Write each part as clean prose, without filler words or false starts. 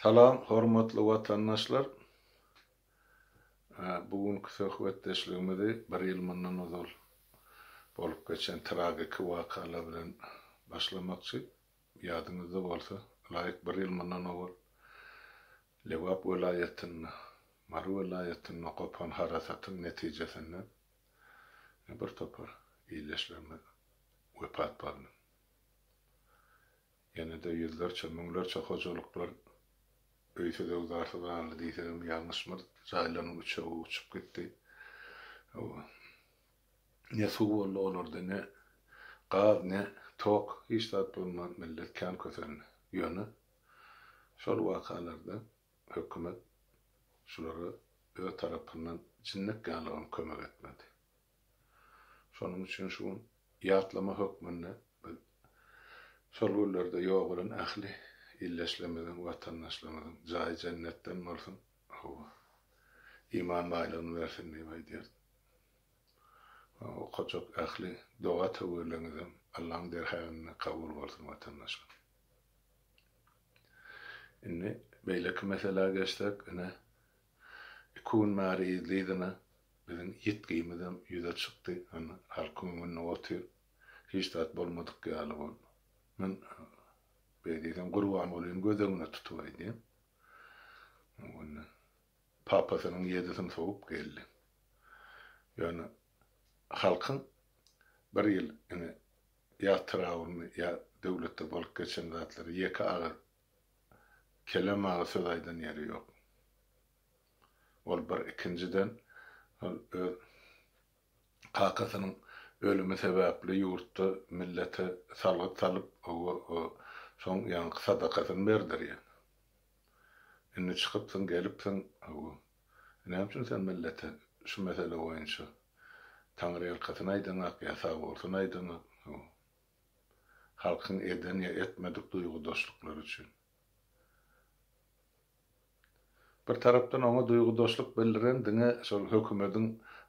Salam hormatly watandaşlar. Bu günki söhbetdeşligimizi bir ýyl mundan ozal bolup geçen tragiki wakalar bilen başlamakçy. Ýadyňyzda bolsa, laýyk bir ýyl mundan owal Lebap welaýatynda, Mary welaýatynda gopan harasatyň netijesinde bir topar ildeşlerimiz wepat boldy. Ýene-de ýüzlerçe, müňlerçe hojalyklar öýsüz-öwzarsyz galdy diýsegem ýalňyşmarys. Jaýlarynyň üçegi uçup gitdi. Ne suw boldy olarda, ne gaz, ne tok, hiç zat bolman millet kän kösendi. Ýöne şol wakalarda hökümet şulara öz tarapyndan jinnek ýalygam kömek etmedi. Şonuň üçin şu gün ýatlama hökmünde biz şol günlerde ýogalan ähli ildeşlerimiziň, watandaşlarymyzyň jaýy jennetden bolsun, hawa, iman baýlygyny bersin diýip aýdýarys. Okajak ähli doga-töwirleriňizem Allaň dergähinde kabul bolsun watandaşlar. Indi beýleki meselä geçsek, ine, Iki gün bäri yzly-yzyna biziň ýitgimizem ýüze çykdy. Indi halkyň öňünde otyr. Hiç zat bolmadyk ýaly bol. Men beý diýsem Gurbangulyny göz öňüne tutup aýdýan. Indi papasynyň ýedisini sowup geldi. Ýöne halkyň bir ýyl ine ýa trawurny ýa döwletde bolup geçen zatlary ýeke agyz Kelem aga söz aýdan ýeri ýok. Ol bir ikinjiden ol öz kakasynyň ölümi sebäpli ýurtda millete salgyt salyp şoň ýaňky sadakasyny berdirýär. Indi çykypsyň gelipsiň näme üçin sen millete şu mesele boýunça taňryýalkasyn aýdaňak ýa sagbolsun aýdaňak. Halkyň eden ýa etmedik duýgudaşlyklary üçin. Bir tarapdan oňa duýgudaşlyk bildiren diňe şol hökümediň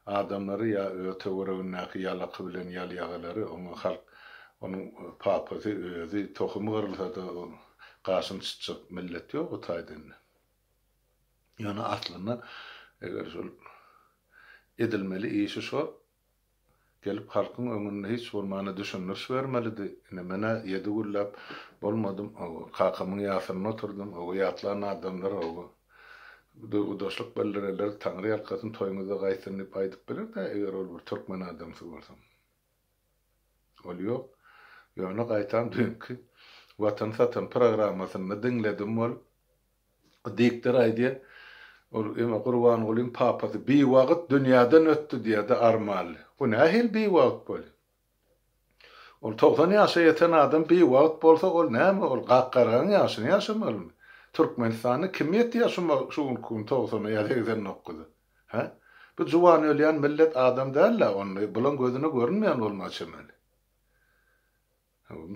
adamlary ýa öz töweregindäki ýalaky bilen ýalýagalary, oňa halk, onuň papasy, özi, tohumy gyrylsa-da gaşyny çytjak millet ýok o taýda indi. Ýöne aslynda eger şol edilmeli işi şo Gelip halkyň öňünde hiç bolmanda düşündiriş bermelidi. Ine men-ä ýedi gülläp bolmadym, hawa, kakamyň ýasynda oturdym, hawa, ýatlan adamlar, hawa, duýgudaşlyk bildirenler Taňry ýalkasyn, toýuňyzda gaýtsyn diýip aýdyp biler-dä, eger ol bir türkmen adamsy bolsa. Ol ýok. Ýöne gaýtam düýnki Watan satan programmasynda diňledim ol Diktor aýdýar, ol eme Gurbangulyň papasy biwagt dünýäden ötdi diýýär-de armanly. Bu nähili biwagt bolýar? Ol 90 ýaşa ýeten adam biwagt bolsa ol näme ol gak gargaň ýaşyny ýaşamalymy? Türkmenistanda kim ýetýär şu şu günki gün togsana ýa 89-a? Hä? Bu juwan ölýän millet adam däl-ä onda bulaň gözüne görünmeýän bolmaga çemeli.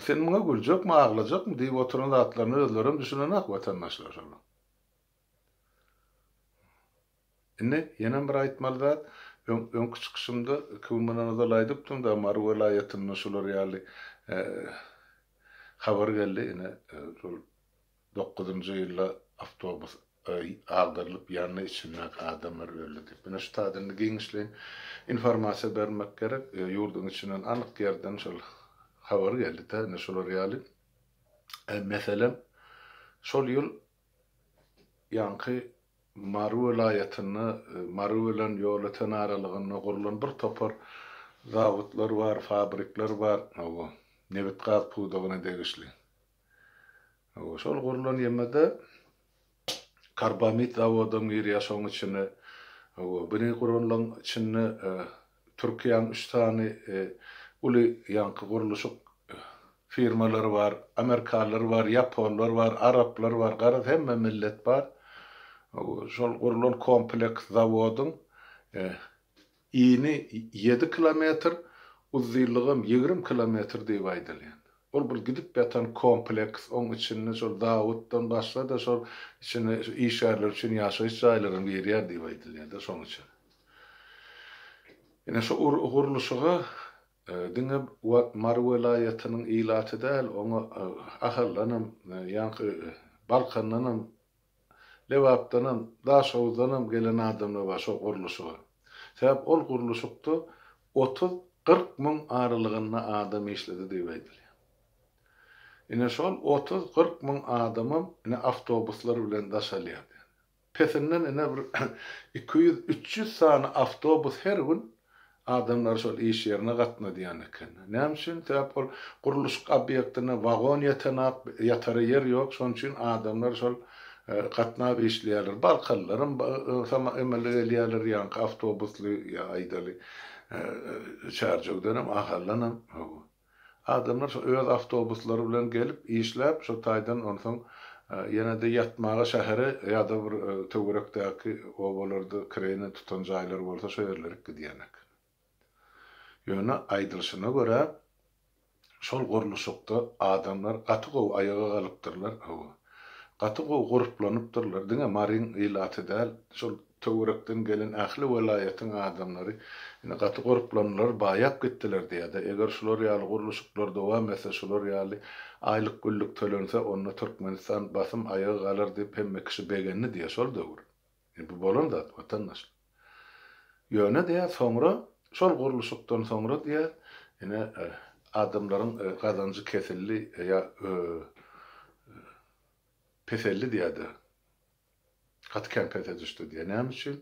Sen muňa güljekmi, aglajakmy diýip oturan zatlaryna özlerem düşünenak watandaşlar şonuň. Indi ýenem bir aýtmaly zat, öň öňki çykyşymda iki gün mundan ozal aýdypdym da Mary welaýatynda şular ýaly habar geldi ine şol Dokuzynjy ýylda awtobus agdarylyp ýandy, içindäki adamlar öldi diýip. Ine şu taýdan indi giňişleýin informasiýa bermek gerek. Ýurduň içinden anyk ýerden şol habar geldi-de, ine şular ýaly. Meselem, şol ýyl ýaňky Mary welaýatynda Mary bilen Ýolöten aralygynda gurlan bir topar zawodlar bar, fabrikler bar, hawa, nebit-gaz pudagyna degişli. Şol gurlan ýemede karbamid zawodam girýär şoň içine. Biri guranlaň içinde Türkiýäň üç sany uly ýaňky gurluşyk firmalary bar, amerikanlar bar, ýaponlar bar, araplar bar, garaz hemme millet bar. Şol gurlan kompleks zawodyň Ini ýedi kilometr, uzynlygam 20 kilometr diýip aýdylýar. Ol bir gidip ýatan kompleks, oň içinde şol zawoddan başga-da şol içine işgärler üçin ýaşaýyş jaýlaram girýär diýip aýdylýar-da şoň üçin. Ine şu gurluşyga diňe Mary welaýatynyň ilaty däl, oňa Ahaldanam, ýaňky Balkandanam. Lebapdanam, Daşhowuzdanam gelen adamlar bar şol gurluşyga. Sebäp ol gurluşykda 30, 40 müň aralygynda adam işledi diýip aýdylýar. Ine şol 30, 40 müň adamam ine awtobuslar bilen daşalýardy. Pesinden ine bir 200, 300 sany awtobus her gün adamlary şol iş ýerine gatnadýan eken. Näme üçin? Sebäp ol gurluşyk obýektine wagon ýetenak, ýatara ýer ýok, şonuň üçin adamlar şol gatnap işleýärler. Balkanlaram sama emele gelýärler, ýaňky awtobusly ýa aýdaly Çärjewdenem, Ahaldanam. Hawa. Adamlar şo öz awtobuslary bilen gelip, işläp, şo taýdan onsoň ýene-de ýatmaga şähere ýa-da bir töwerekdäki obalarda kireýine tutan jaýlary bolsa şo ýerlerik gidýän eken. Ýöne aýdylyşyna görä, şol gurluşykda adamlar gaty gowy aýaga galypdyrlar, hawa. Gaty gowy gurplanypdyrlar, diňe Maryň ilaty däl, şol töwerekden gelen ähli welaýatyň adamlary indi gaty gurplandylar, baýap gitdiler diýýär-de, eger şular ýaly gurluşyklar dowam etse, şular ýaly aýlyk-güllük tölense, onda Türkmenistan basym aýaga galar diýip hemme kişi begendi diýýär şol döwür. Indi bu bolan zat, watandaşlar. Ýöne diýýär, soňra, şol gurluşykdan soňra diýýär, ine, adamlaryň gazanjy kesildi ýa peseldi diýýär-de. Gaty kän pese düşdi diýýär. Näme üçin?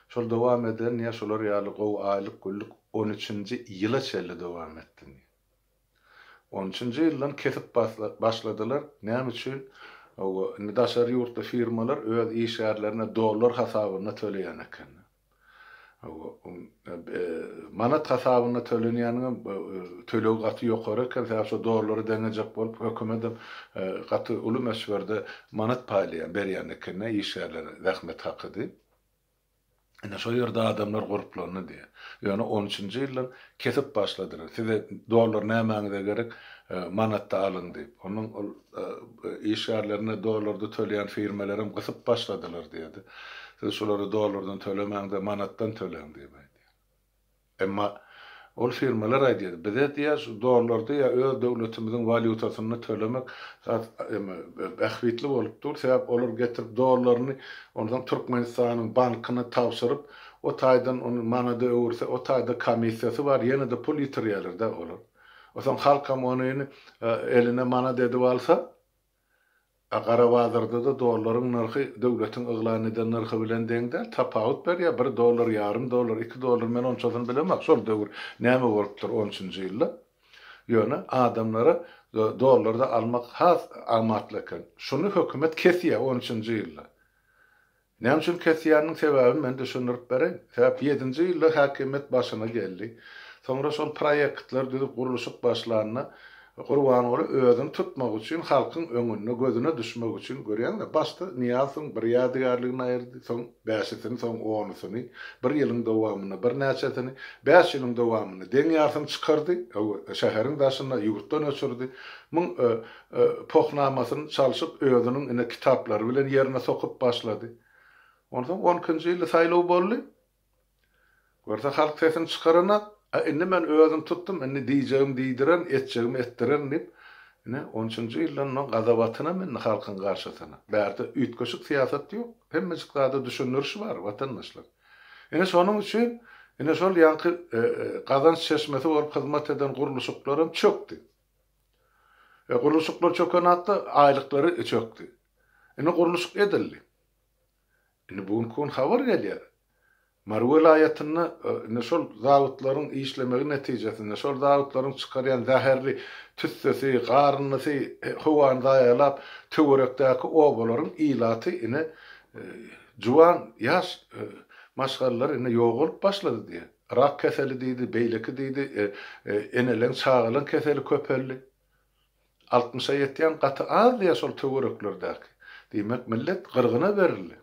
Şol dowam eden ýa şolar ýaly gowy aýlyk-güllük on üçünji ýyla çenli dowam etdi diýýär. On üçünji ýyldan kesip başladylar. Näme üçin? Hawa, indi daşary ýurtly firmalar öz işgärlerine dollar hasabynda töleýän eken. Hawa, manat hasabynda tölenýäniňem tölegi gaty ýokary eken, sebäbi şo dollary deňejek bolup hökümetem gaty uly möçberde manat paýlaýan, berýän eken-de işgärlere zähmet haky diýip. Ine şo ýerde adamlar gurplandy diýýär. Ýöne on üçünji ýyldan kesip başladylar. Size dollar nämäňize gerek, manatda alyň diýip. Onuň ol işgärlerine dollarda töleýän firmelerem gysyp başladylar diýýärdi. Siz şulara dollardan tölemäň-de, manatdan töläň diýip aýdýar. Emma ol firmalar aýdýar, bize diýýär şu dollarda ýa öz döwletimiziň walýutasynda tölemek has bähbitli bolup dur, sebäp olar getirip dollaryny onsoň Türkmenistanyň bankyna tabşyryp, o taýdan ony manada öwürse, o taýda komissiýasy bar, ýene-de pul ýitirýärler-dä olar. Onsoň halkam onyny eline manat edip alsa, A gara bazarda-da dollaryň nyrhy döwletiň yglan eden nyrhy bilen deň däl, tapawut berýär, bir dollar, ýarym dollar, iki dollar, men onçasyny bilemok, şol döwür näme bolupdyr on üçünji ýylda. Ýöne adamlara dollarda almak has amatly eken. Şuny hökümet kesýär on üçünji ýylda. Näme üçin kesýäniniň sebäbini men düşündirip bereýin. Sebäp ýedinji ýylda häkimiýet başyna geldi. Soňra şol proýektler düzüp gurluşyk başlanda Gurbanguly özüni tutmak üçin halkyň öňünde gözüne düşmek üçin görýäňdä başda Nyýazowyň bir ýadygärligini aýyrdy, soň bäşisini, soň onusyny, bir ýylyň dowamynda birnäçesini, bäş ýylyň dowamynda deň ýarsyny çykardy, şäheriň daşynda ýurtdan öçürdi. Muň Pohnamasyny çalşyp, özüniň ine kitaplary bilen ýerine sokup başlady. Onsoň on ikinji ýylda saýlaw boldy. Görse halk sesini çykaranak, A indi men özüm tutdum, indi diýjegimi diýdirerin, etjegimi etdirerin diýip, ine, on üçünji ýyldan ondan gazabatyna mindi halkyň garşysyna. Bärde üýtgeşik syýasat ýok. Hemmejik zada düşündiriş bar, watandaşlar. Ine, şonuň üçin, ine, şol ýaňky gazanç çeşmesi bolup hyzmat eden gurluşyklaram çökdi. E, gurluşyklar çöken hakda aýlyklary çökdi. Indi gurluşyk edildi. Indi bu günki gün habar gelýär. Mary welaýatynda e, indi şol zawodlaryň işlemegi netijesinde, şol zawodlaryň çykarýan zäherli tüssesi, garyndysy e, howany zaýalap, töwerekdäki obalaryň ilaty ine e, juwan, ýaş maşgalalar ine ýogalyp başlady diýýär. Rak keseli diýdi, beýleki diýdi, eneleň, çagalaň keseli köpeldi. Altmyşa ýetýän gaty az diýýär şol töwereklerdäki. Diýmek, millet gyrgyna berildi.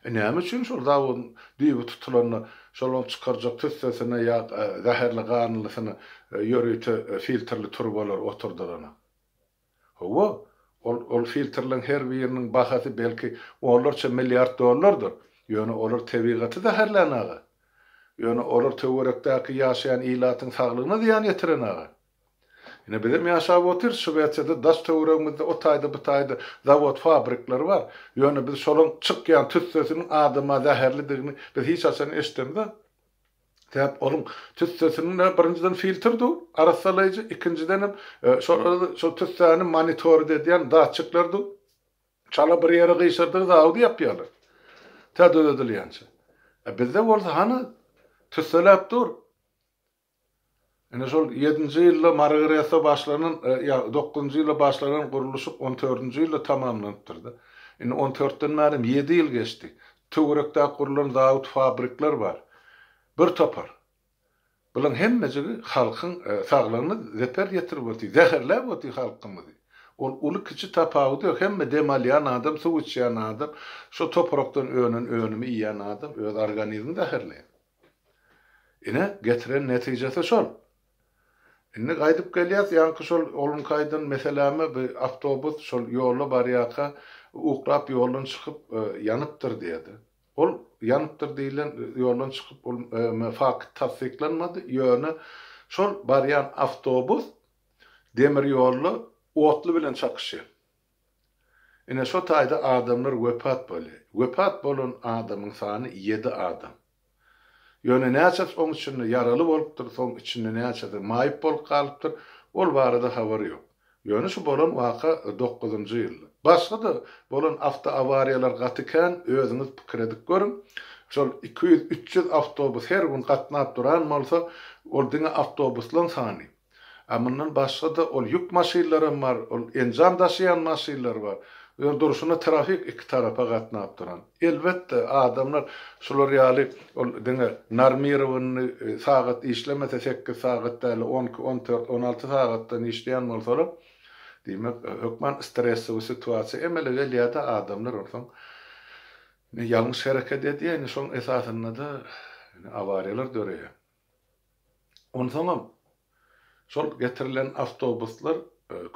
E näme üçin şol zawodyň düýbi tutulanda şolaň çykarjak tüssesine ýa zäherli garyndysyna ýörite filtrli turbalar oturdylanak? Hawa, ol ol filtrleň her biriniň bahasy belki onlarça milliard dollardyr, ýöne olar tebigaty zäherlän aga. Ýöne olar töwerekdäki ýaşaýan ilatyň saglygyna zyýan ýetiren aga. Ine bizem ýaşap otyrys Şwesiýada daş töweregimizde o taýda bu taýda zawod fabrikler bar. Ýöne biz şolaň çykýan tüssesiniň adama zäherlidigini biz hiç haçan eşdemzok. Sebäp onuň tüssesiniň birinjiden filtr dur, arassalaýjy, ikinjidenem şol şol tüssäni monitorit edýän datçikler dur. Çala bir ýere gyşardygy zawody ýapýarlar. Tä düzedilýänçä. A bizde bolsa hany tüsseläp dur. Ine şol ýedinji ýylda Marygresa başlanan, ýa dokuzynjy ýylda başlanan gurluşyk on dördünji ýylda tamamlanypdyr-da. Indi on dörtden bärem ýedi ýyl geçdi. Töwerekdäki gurlan zawod-fabrikler bar. Bir topar. Bulaň hemmejigi halkyň saglygyna zeper ýetirip otyr, zäherläp otyr halkymyzy. Ol uly-kiçi tapawudy ýok, hemme dem alýan adam, suw içýän adam, şo toprakdan önen önümi iýýän adam öz organizmini zäherleýär. Ine, getiren netijesi şol. Indi gaýdyp gelýäs, ýaňky şol oluňky aýdan meseläme, bu awtobus şol ýolda barýarka uklap ýoldan çykyp ýanypdyr diýýärdi. Ol ýanypdyr diýlen ýoldan çykyp ol fakt tassyklanmady, ýöne şol barýan awtobus demir ýolda otly bilen çakyşýar. Ine şo taýda adamlar wepat bolýar. Wepat bolan adamyň sany ýedi adam. Ýöne näçesi oň içinde ýaraly bolupdyr, soň içinde näçesi maýyp bolup galypdyr, ol barada habar ýok. Ýöne şu bolan waka dokuzynjy ýylda. Başga-da bolan awtoawariýalar gaty kän, özüňiz pikir edip görüň. Şol 200, 300 awtobus her gün gatnap duran bolsa, ol diňe awtobuslaň sany. A mundan başga-da ol ýük maşynlaram bar, ol enjam daşaýan maşynlar bar. Ýöne durşuna trafik iki tarapa gatnap duran. Elbetde, adamlar şular ýaly ol diňe normirowanyny sagat işlemese sekiz sagat däl-de, on iki, on dört, on alty sagatdan işleýän bolsalar, diýmek, hökman stressowy situasiýa emele gelýär-de, adamlar onsoň ýalňyş hereket edýär, indi şoň esasynda-da awariýalar döreýär. Onsoňam şol getirilen awtobuslar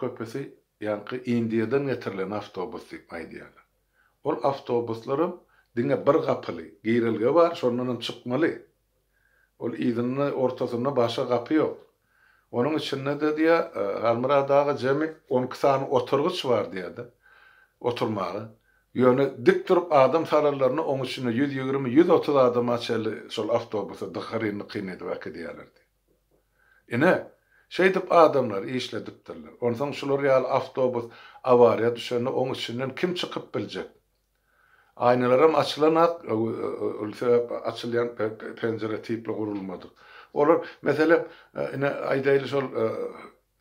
köpüsi ýaňky Indiýadan getirilen awtobus diýip aýdýarlar. Ol awtobuslaram diňe bir gapyly, girelge bar, şondanam çykmaly. Ol yzynda, ortasynda başga gapy ýok. Onuň içinde-de diýýär, Halmyrat aga jemi on iki sany oturgyç bar diýýär-de, oturmaga. Ýöne dik durup adam salanlarynda oň içinde 120, 130 adama çenli şol awtobusa dykyryn-dykyn edip äkidýärlerdi. Ine, şeýdip adamlary işledipdirler. Onsoň şular ýaly awtobus awariýa düşende oň içinden kim çykyp biljek? Aýnalaram açylanak, ol sebäp açylýan penjire tipli gurulmadyk. Olar, meselem, ine, aýdaýly şol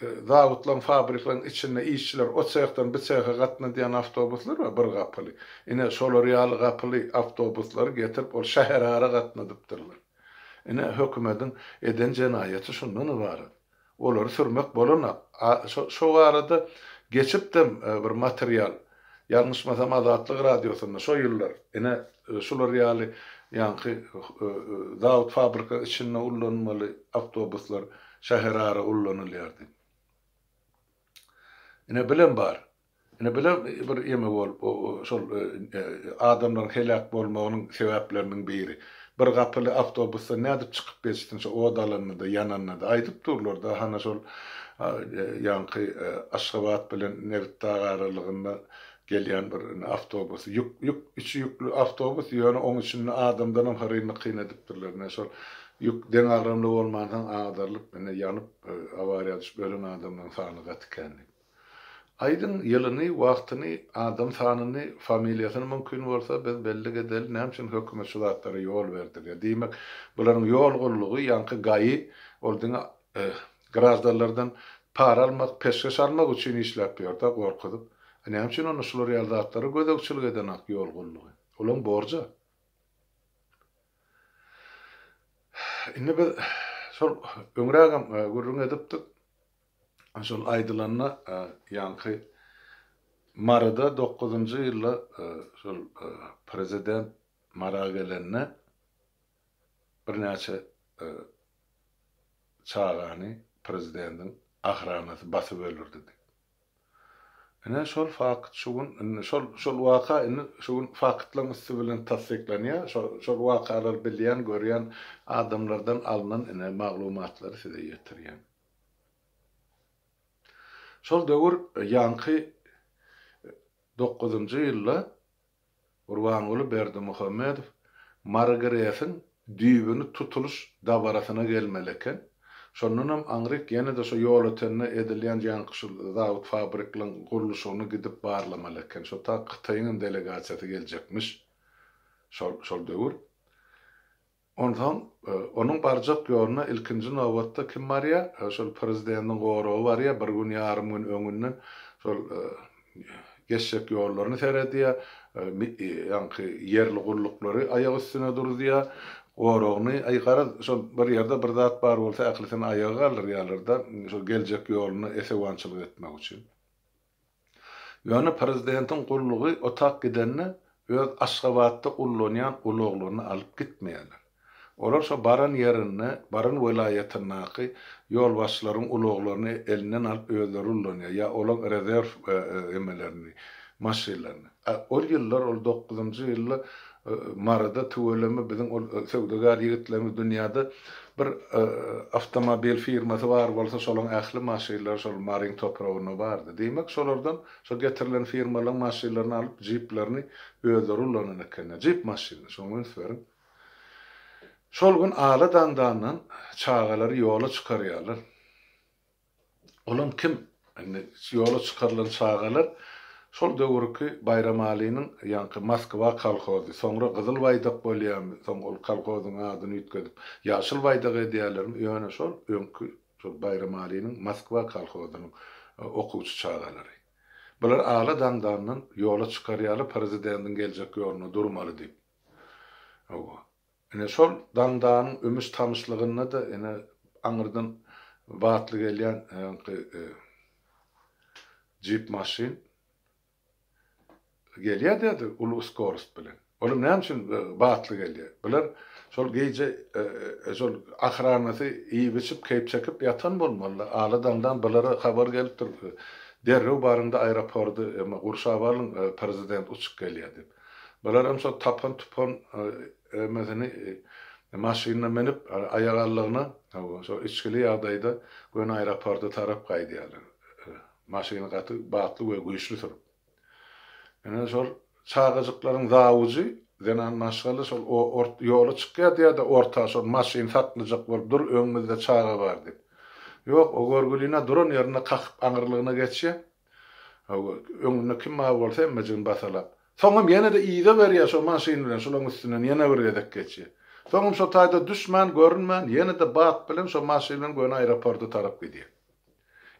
Zawodlaryň, fabrikleriň içinde işçiler o sehden bu sehe gatnadýan awtobuslar bar, bir gapyly. Ine, şolar ýaly gapyly awtobuslary getirip, ol şäherara gatnadypdyrlar. Ine, hökümediň eden jenaýaty şundan ybarat. Olary sürmek bolanok. A şo şo barada geçipdem bir material. Ýalňyşmasam Azatlyk radiosynda şo ýyllar, ine, şular ýaly ýaňky zawod-fabrika içinde ullanmaly awtobuslar şäherara ullanylýardy. Ine bilem bar. Ine bilem bir ýeme bolup şol adamlaryň heläk bolmagynyň sebäpleriniň biri. Bir gapyly awtobusdan nädip çykyp geçsin şo ot alanda-da, ýananda-da aýdyp durlar-da, hana şol ýaňky Aşgabat bilen Nebitdag aralygynda gelýän bir awtobus, ýük, ýük, içi ýükli awtobus, ýöne oň içinde adamdanam hyryn kyn edipdirler. Ine şol ýük deňagramly bolmansoň agdarylyp, ine ýanyp, awariýa düşüp ölen adamlaryň sany gaty kän diýip. Aýdyň, ýylyny, wagtyny, adam sanyny, familiýasyny mümkin bolsa biz bellik edeli, näme üçin hökümet şu zatlara ýol berdirýär? Diýmek, bularyň ýol gullugy, ýaňky GAI, ol diňe graždanlardan para almak, peşgeş almak üçin işläp ýör-dä, gorkuzyp. A näme üçin onda şular ýaly zatlara gözegçilik edenak ýol gullugy? Olaň borjy. Indi biz şol öňrägem gürrüň edipdik. Şol aýdylanda ýaňky Maryda dokuzynjy ýylda şol prezident Mara gelende birnäçe çagany prezidentiň ahranasy basyp öldürdi diýip. Ine şol fakt şu gün indi şol şol waka indi şu gün faktlaryň üsti bilen tassyklanýar. Şol şol wakalary bilýän, görýän adamlardan alnan ine maglumatlary size ýetirýän. Şol döwür ýaňky dokuzynjy ýylda Gurbanguly Berdimuhamedow Mary GRES-iň düýbüni tutulyş dabarasyna gelmeli eken. Şondanam aňryk ýene-de şo Ýolötende edilýän ýaňky şu zawod-fabrikleň gurluşygyny gidip barlamaly eken. Şo tak Hytaýyňam delegasiýasy geljekmiş şol şol döwür. Onsoň onuň barjak ýoluna ilkinji nobatda kim barýar? Şol prezidentiň goragy barýar, bir gün, ýarym gün öňünden şol geçjek ýollaryny seredýär, ýaňky ýerli gulluklary aýak üstüne duruzýar, goragyny, aý garaz, şol bir ýerde bir zat bar bolsa ählisini aýaga galdyrýarlar-da, şol geljek ýoluna esewançylyk etmek üçin. Ýöne prezidentiň gullugy otag gidende öz Aşgabatda ullanýan ulaglaryny alyp gitmeýärler. Olar şo baran ýerinde, baran welaýatyndaky ýolbaşçylaryň ulaglaryny elinden alyp özleri ullanýar ýa olaň rezerw emelerini, maşynlaryny. A ol ýyllar, ol dokuzynjy ýylda Maryda tüweleme biziň ol söwdagär ýigitlerimiz dünýäde bir awtomobil firmasy bar bolsa şolaň ähli maşynlary şol Maryň topragynda bardy. Diýmek şolardan şo getirilen firmalaryň maşynlaryny alyp jiplerini özleri ulanan ekenler. Jip maşyny şoňa üns beriň. Şol gün ala daňdandan çagalary ýola çykarýarlar. Olam kim? Indi ýola çykarylan çagalar şol döwürki Baýramalynyň ýaňky Moskwa kolhozy, soňra Gyzyl baýdak bolýarmy, soň ol kolhozyň adyny üýtgedip Ýaşyl baýdak edýärlermi, ýöne şol öňki şol Baýramalynyň Moskwa kolhozynyň okuwçy çagalary. Bular ala daňdandan ýola çykarýarlar prezidentiň geljek ýoluna durmaly diýip. Hawa. Ine, şol daňdanyň ümüş-tamyşlygynda-da ine, aňyrdan batly gelýän ýaňky jip maşyn gelýär diýýärdi uly skorost bilen. Olam näme üçin batly gelýär? Bular şol gije şol ahranasy iýip-içip, keýp çekip ýatan bolmaly. Ala daňdan bulara habar gelipdir, derrew baryň-da aeropordy gurşap alyň, prezident uçup gelýär diýip. Bularam şol tapan-tupan emesini maşynyna münüp, aýagallygyna, hawa, şol içgili ýagdaýda göni aeroporta tarap gaýdýarlar. Maşyny gaty batly we güýçli sürüp. Ine, şol çagajyklaryň zawujy, zenan maşgala şol ýola çykýar diýýär-de, orta şol maşyny saklajak bolup, dur, öňümizde çaga bar diýip. Ýok, o görgüline duran ýerinde kakyp aňyrlygyna geçýär. Hawa, öňünde kim bar bolsa hemmejigini basalap. Soňam ýene-de yza berýär şo maşyn bilen şolaň üstünden ýene bir gezek geçýär. Soňam şo taýda düşmän, görünmän, ýene-de bat bilen şo maşyn bilen göni aeroporta tarap gidýär.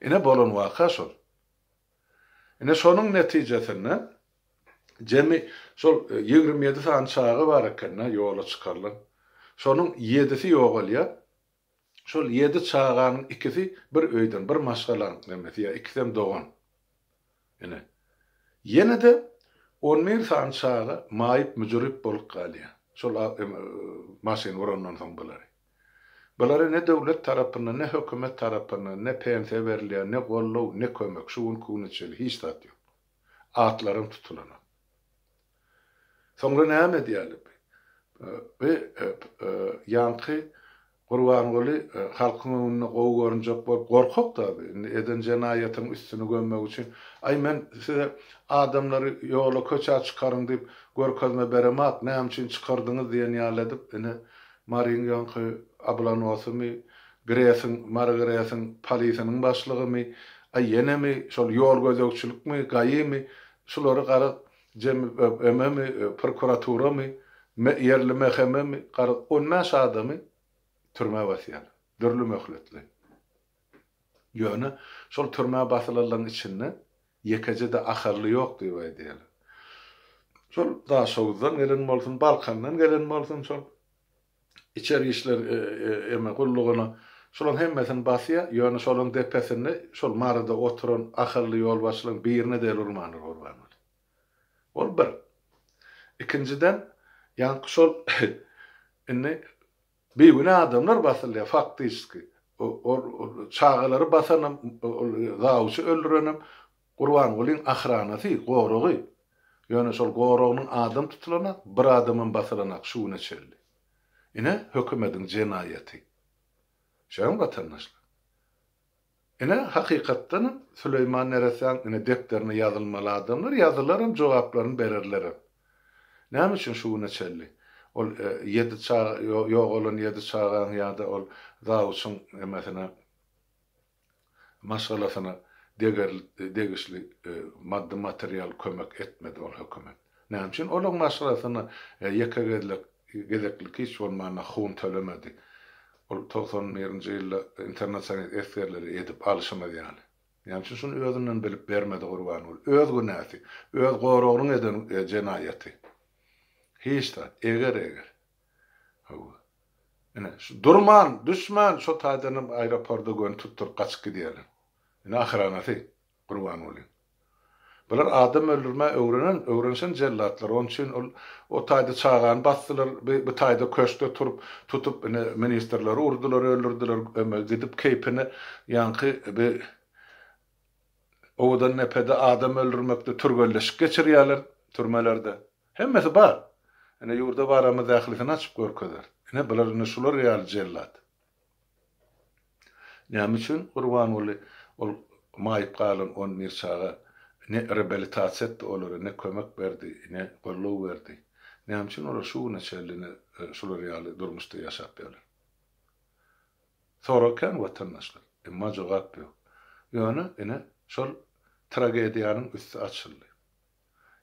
Ine bolan waka şol. Ine şonuň netijesinde jemi şol 27 sany çaga bar eken-de ýola çykarylan. Şonuň ýedisi ýogalýar. Şol ýedi çaganyň ikisi bir öýden, bir maşgalaň nemesi ýa ikisem dogan. Ine. Ýene-de on bir sany çaga maýyp-müjürip bolup galýar. Şol maşyn urandan soň bulary. Bulara ne döwlet tarapyndan, ne hökümet tarapyndan ne pensiýa berilýär, ne goldaw, ne kömek, şu günki güne çenli hiç zat ýok. Atlaram tutulanok. Soňra näme edýärler? Bu ýaňky Gurbanguly halkyň öňünde gowy görünjek bolup gorkak da indi eden jenaýatynyň üstüni gömmek üçin, aý men size adamlary ýola köçä çykaryň diýip görkezme beremak, näme üçin çykardyňyz diýen ýaly edip ine Maryň ýaňky ablanosymy, GRES-iň, Mary GRES-iň polisiniň başlygymy, aý ýenemi şol ýol gözegçilikmi, GAI-mi şulary garaz JMM-mi, prokuraturamy, ýerli MHM-mi, garaz, on bäş adamy türmä basýarlar. Dürli möhletli. Ýöne şol türmä basylanlaryň içinde ýekeje-de ahally ýok diýip aýdýarlar. Şol Daşoguzdan gelen bolsun, Balkandan gelen bolsun şol Içeri işler eme gullugyna şolaň hemmesini basýa, ýöne şolaň depesinde şol Maryda oturan ahally ýolbaşçylaryň birine-de el urmandyr Gurbanguly. Ol bir. Ikinjiden, ýaňky şol indi bigünä adamlar basylýar faktiçeski. Ol çagalary basanam, ol zawuçy öldürenem Gurbangulyň ahranasy, goragy. Ýöne şol goragynyň adam tutulanak, bir adamam basylanak şu güne çenli. Ine, hökümediň jenaýaty. Şeýdemi watandaşlar? Ine, hakykatdanam, Süleýman neressäň ine depderine ýazylmaly adamlar, ýazylaram, jogaplaryny bererlerem. Näme üçin şu güne çenli ol ýedi çaga, ýogalan ýedi çagaň ýa-da ol zawuçyň emesine, maşgalasyna degerli, degişli maddy material kömek etmedi ol hökümet? Näme üçin olaň maşgalasyna ýeke gezlek, gezeklik hiç bolmanda hun tölemedi? Ol 91-nji ýylda internasional esgerleri edip alşymyz ýaly. Näme üçin şuny özünden bilip bermedi Gurbanguly? Öz günäsi, öz goragynyň eden jenaýaty. Hiç zat, eger-eger. Hawa. Ine, şu durman, düşmän, şo taýdanam aeroporda göni tutduryp gaçyp gidýärler. Ine ahranasy Gurbangulyň. Bular adam öldürmä öwrenen, öwrenişen jellatlar. Onuň üçin ol o taýda çagany basdylar, bi bu taýda köşkde turup, tutup ine ministrleri urdular, öldürdiler, eme gidip keýpine ýaňky bi Owadandepede adam öldürmekde türgenleşik geçirýärler türmelerde. Hemmesi bar. Ine ýurda baramyzda ählisini açyp görkezer. Ine bular ine şular ýaly jellat. Näme üçin Gurbanguly ol maýyp galan on bir çaga ne reabilitasiýa etdi olara, ne kömek berdi, ne goldaw berdi. Näme üçin olar şu güne çenli ine şular ýaly durmuşda ýaşap ýörler? Sorag kän watandaşlar, emma jogap ýok. Ýöne ine şol tragediýanyň üsti açyldy.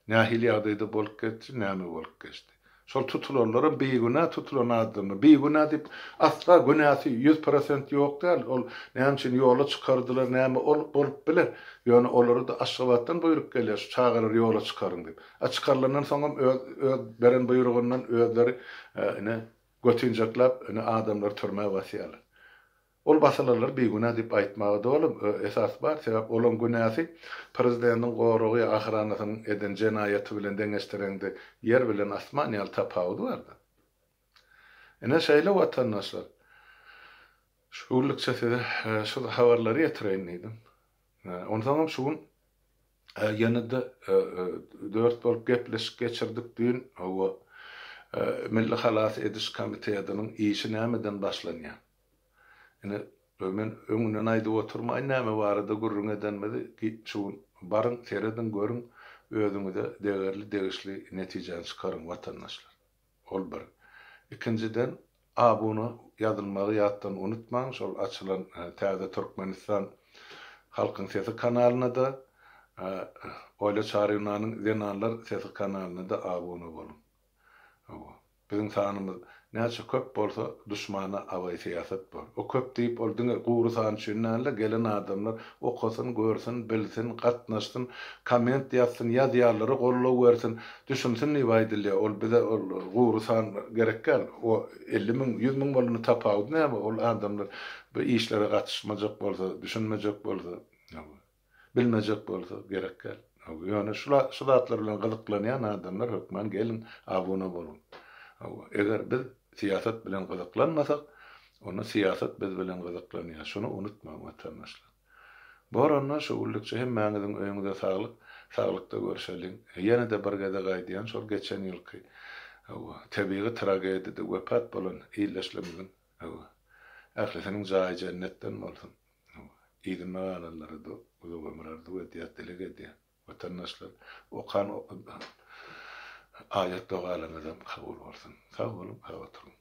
Nähili ýagdaýda bolup geçdi, näme bolup geçdi? Şol tutulanlaram bigünä tutulan adamlar. Bigünä diýip, asla günäsi 100% ýok däl. Ol näme üçin ýola çykardylar, näme ol bolup biler. Ýöne olara-da Aşgabatdan buýruk gelýär, şu çagalary ýola çykaryň diýip. A çykarylandan soňam öz öz beren buýrugyndan özleri ine götinjekläp ine adamlary türmä basýarlar. Ol basylanlar bigünä diýip aýtmaga doly esas bar, sebäp olaň günäsi prezidentiň goragy ýa ahranasynyň eden jenaýaty bilen deňeşdireňde ýer bilen asman ýaly tapawudy barda. Ine şeýle watandaşlar. Şu günlükçe size şu habarlary ýetireýin diýdim. Onsoňam şu gün ýene-de dört bolup gepleşik geçirdik düýn. Hawa, Milli halas ediş komitetiniň işi nämeden başlanýar? Ine, men öňünden aýdyp oturmaýyn näme barada gürrüň edenimizi, şu gün baryň, serediň, görüň, özüňize degerli, degişli netijäni çykaryň, watandaşlar. Ol bir. Ikinjiden, abuna ýazylmagy ýatdan unutmaň, şol açylan Täze Türkmenistan Halkyň sesi kanalyna-da, Oýla Çaryýewnanyň Zenanlar sesi kanalyna-da abuna boluň. Hawa. Biziň sanymyz näçe köp bolsa, duşmana abaý syýasat bor. O köp diýip, ol diňe gury san üçin däl-de, gelen adamlar okasyn, görsün, bilsin, gatnaşsyn, komment ýazsyn, ýazýanlara goldaw bersin, düşünsin diýip aýdylýar. Ol bize ol gury san gerek däl. O 50 müň, 100 müň bolanda tapawudy näme? Ol adamlar bu işlere gatyşmajak bolsa, düşünmejek bolsa, hawa. Bilmejek bolsa gerek däl. Ýöne şu şu zatlar bilen gyzyklanýan adamlar hökman geliň abuna boluň. Hawa, eger biz syýasat bilen gyzyklanmasak, onda syýasat biz bilen gyzyklanýar. Şuny unutmaň watandaşlar. Bor onda şu günlükçe hemmäňiziň öýüňize saglyk, saglykda görşeliň. Ýene-de bir gezek aýdýan şol geçen ýylky hawa, tebigy tragediýada wepat bolan ildeşlerimiziň hawa, ählisiniň jaýy jennetden bolsun. Yzynda galanlara-da uzak ömür arzuw edýäs, dileg edýäs. Watandaşlar, okan aýat-dogalaryňyzam kabul bolsun. Sag boluň, sag oturyň.